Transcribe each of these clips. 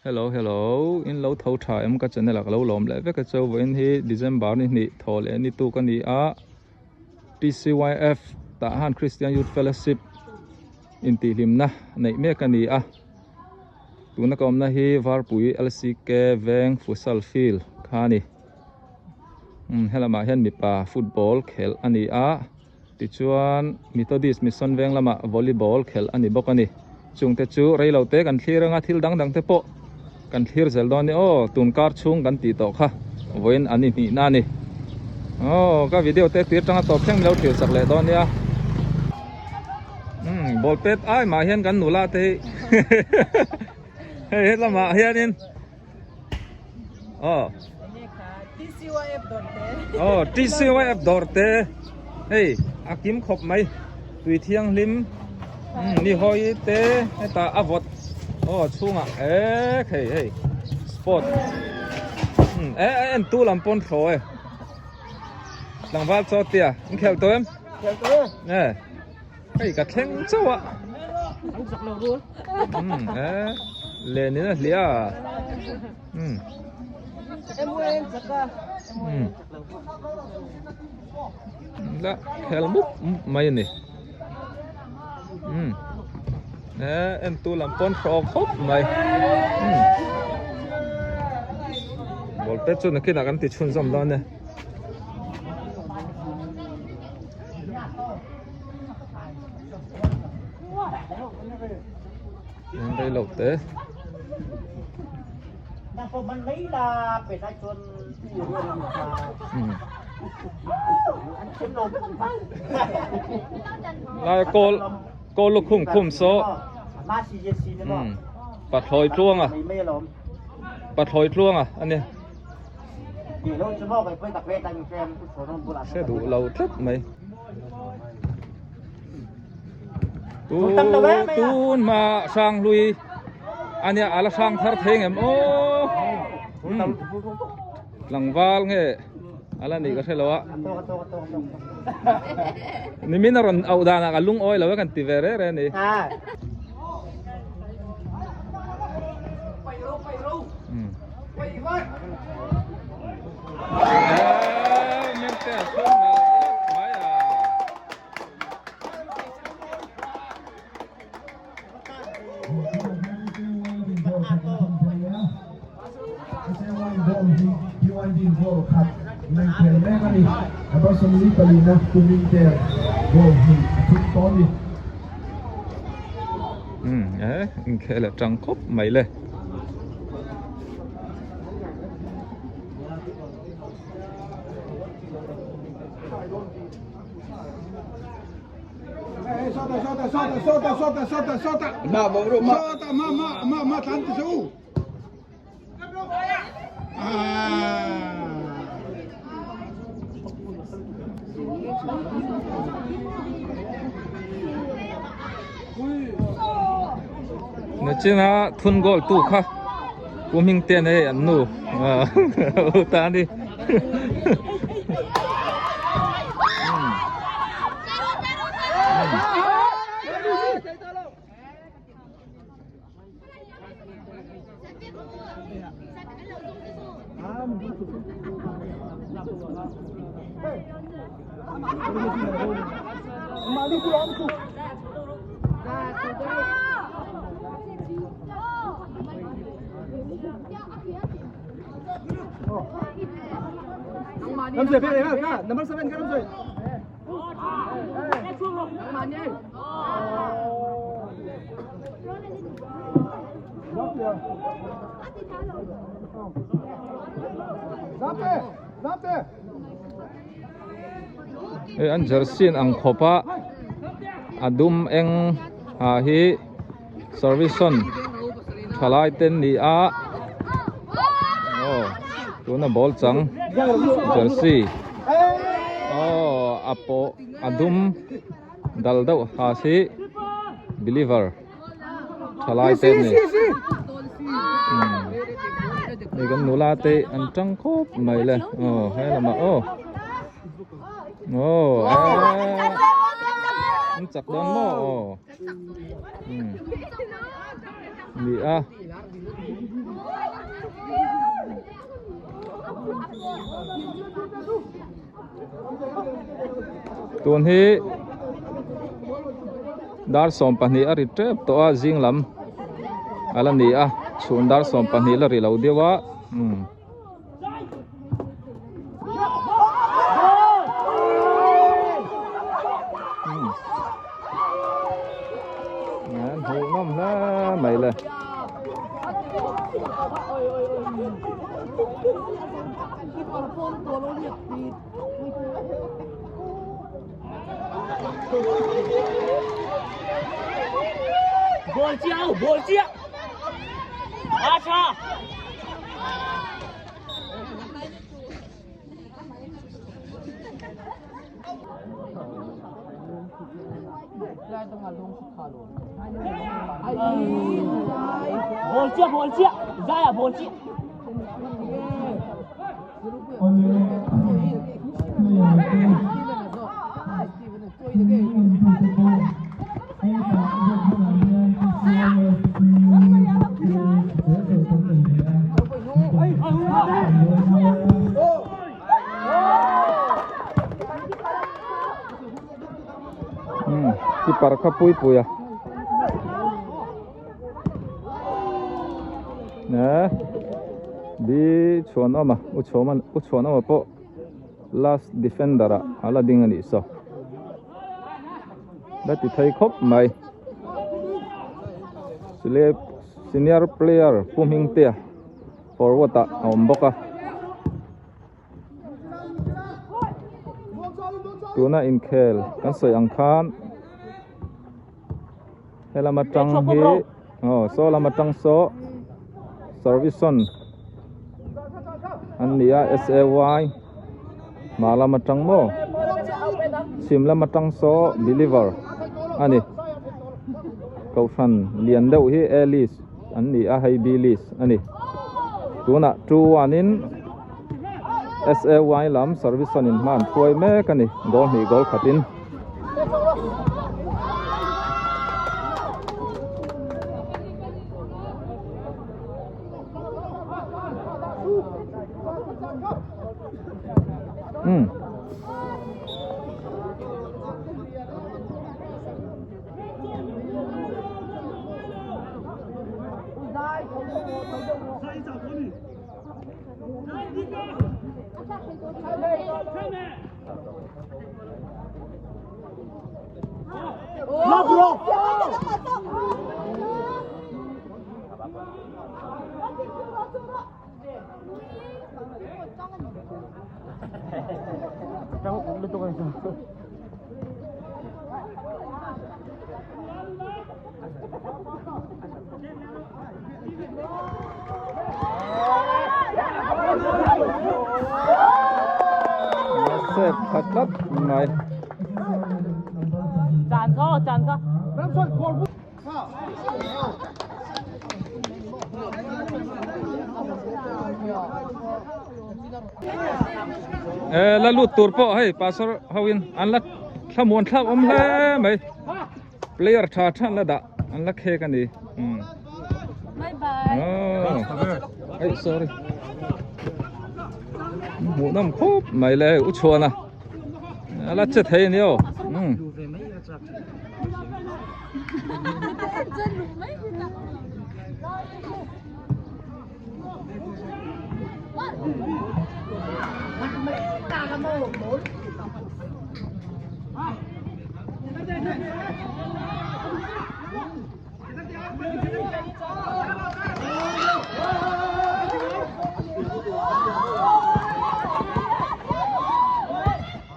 Hello hello in lo tho tha em ka channel ah ka lo lawm leh vek a chu vawiin hi December ni hnih thaw leh ni tuk a ni a TCYF tah han Christian Youth Fellowship intihhlimna neih mek a ni a tuna ka awmna hi Varpui LCK veng Futsal field kha a ni umm helamah hian mipa football khelh a ni a. Tichuan, Methodist Mission veng lamah volleyball khelh a ni bawk a ni. Chungte chu reilo te kan thlir anga thil dang dang te pawh kan thlir zel dawn a ni. Aw, tun kar chhung kan tih tawh kha vawiin an inhnihna a ni. Aw, ka video te tir tanga tawp thleng milo thlir sak leh dawn nia. Umm, ball pet ai mah hian kan nula te hi hei helamah hianin Aw. TCYF dawrte. Aw, TCYF dawrte. Hei, a kim khawp mai. Tui thianghlim. Um, ni hawi te heta a vawt. Aw, chhungah ek hei hei. Sport. Um, e en tu lam pawn thlaw e. Tlangval chaw tia, in khel tawh em? Khel tawh e. E. Hei ka thleng chauh a. An chak lo ru. Um e len in a hliah a. Um. MON chak a. Um. La khel mup mup mai ani. Um. E en tu lam pawn hrawk khawp mai. Um. Ball pet chu nakinah kan ti chhunzawm dawn e. Rei lo te. Lai kawl kawl lukhum khum saw pathlawi tluanga pathlawi tluanga a ni. Hre duh lo tlat mai. Tun hma hrang hlui ania ala hrang thar thei ngem aw. Tlangval nge ala nih ka hre lo a. Nimin a rawn auh danah ka lungawi lo e kan ti ve reh reh a ni. Inkhel a tang khawp mai le. Nachina thun goal tu kha Pu Hming te an hei an nu ta a ni. Hei an jersey an ang khawp a a dum eng ha hi service-awn thalai te an ni a aw tuna ball chang jersey aw a pawh a dum dal deuh ha hi believer. Thalai te an ni hei kan nula te an tang khawp mai le aw he lamah aw aw an chak dawn maw aw ni a. Tun hi dar 12 a ri tep tawh a zing lam a la ni a chhun dar 12 la ri lo deuh a umm. An hmuh nawm hle mai le. Ball chiao, ball chiao. Acha. Ball chiah, ball chiah. Zaya ball chiah. Keeper kha pui pui a nè bi chhuan awm a u chhuan u chhuan awm a pawh last defender ah a la ding a nih saw la ti thei khawp mai senior player pu hming te a forward ah a awm bawk a tuna inkhel kan sawi ang khan helam atang hi aw saw lam atang saw service on an ni a S A Y hma lam atang maw chhim lam atang saw believer a ni kohhran lian deuh hi A list an ni a hei B list a ni tunah 2-1 in S_A_Y lam service on in hma an hruai mek a ni goal hnih goal khat in. Um. Sep khat tlat mai. Eh la lut tur pawh hei pastor ho in an la thlamuan thlak awm hle mai player tha tha an la dah an la khek a ni um Bye bye. Oh. Hey, sorry. Hmuh nawm khawp mai le u chhuan a. A la che thei a ni aw. Um.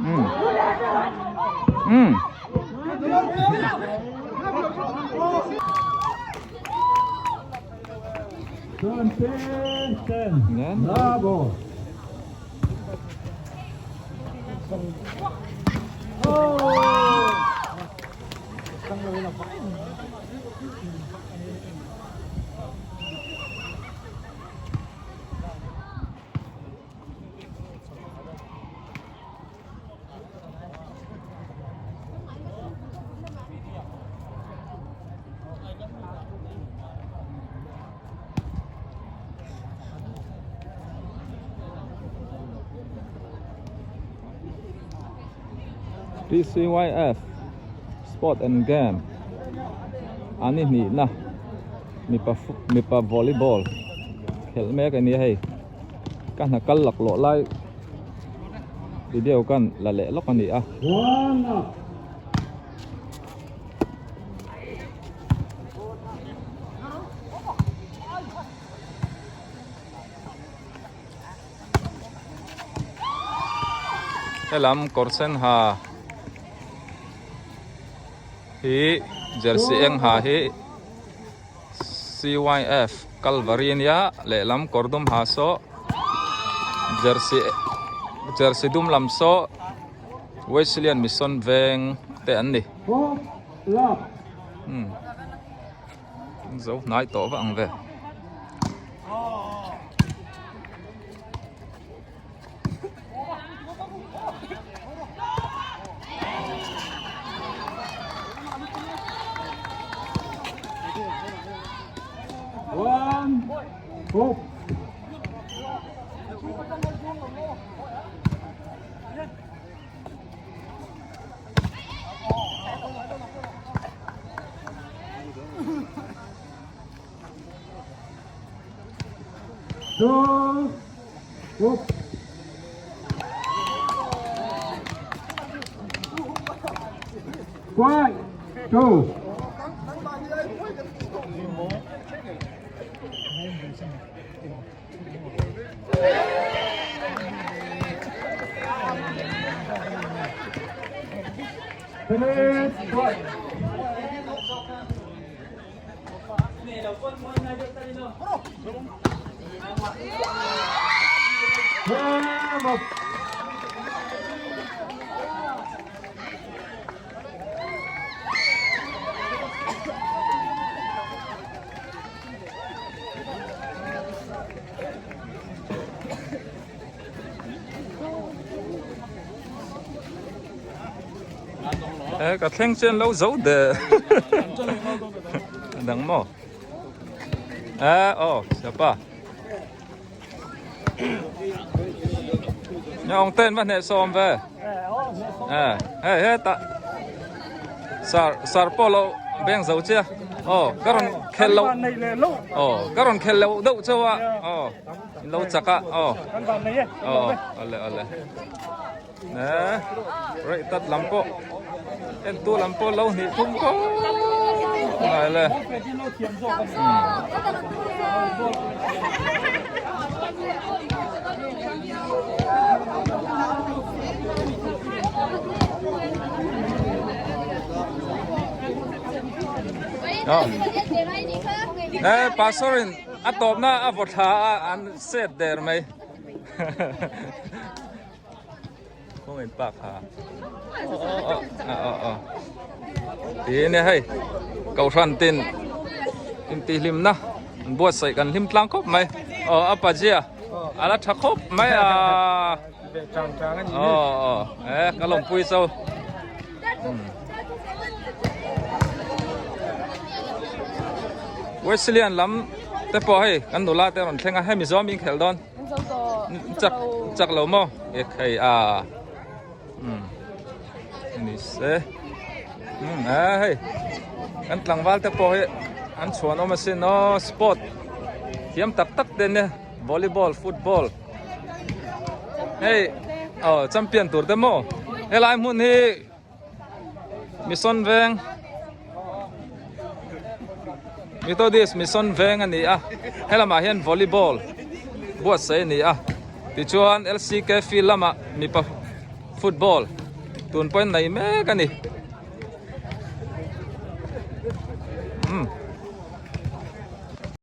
Um. Um. Bravo! TCYF Sport and Game an i hnihna mipa mipa volleyball khelh mek a nia hei ka hna kal laklawh lai video khan la leh lawk a ni a. Helam kawr sen ha hi jersey eng ha hi C_Y_F Calvary ania lehlam kawr dum ha saw jersey jersey dum lam saw Wesleyan Mission veng te an ni umm. Zo hnai tawh vak ang ve. One, go. Two, go. One, two. Ê ka thleng chen lo zo de dang maw ê aw siapa nhà ông tên va hneh sawm ve ê hei heta sar sar pawh lo beng zo chia aw ka rawn khel loh aw ka rawn khel loh deuh chauh a aw in lo chak a aw aw awle awle e rei tat lam pawh en tu lam pawh lo hnih thum khawp mai le e pastor in a tawpna a vaw thla a an set der mai kawng in park ha aw aw ti nia hei kohhran tin intihhlim na an buatsaih kan hlim tlang khawp mai aw a pazia a la tha khawp mai a aw aw e ka lawmpui cho Wesleyan lam te pawh hei kan nula te rawn thleng a hemi zawm in khelh dawn. Chak chak lo maw e khai a um ni se um a hei kan tlangval te pawh hi an chhuan awm asin aw sport thiam tak tak te nia volleyball football hei aw champion tur te maw helai hmun hi Mission Veng Methodist Mission Veng a ni a helamah hian volleyball buatsaih a ni a tichuan LCK field lamah mipa football tun pawhin nei mek a ni.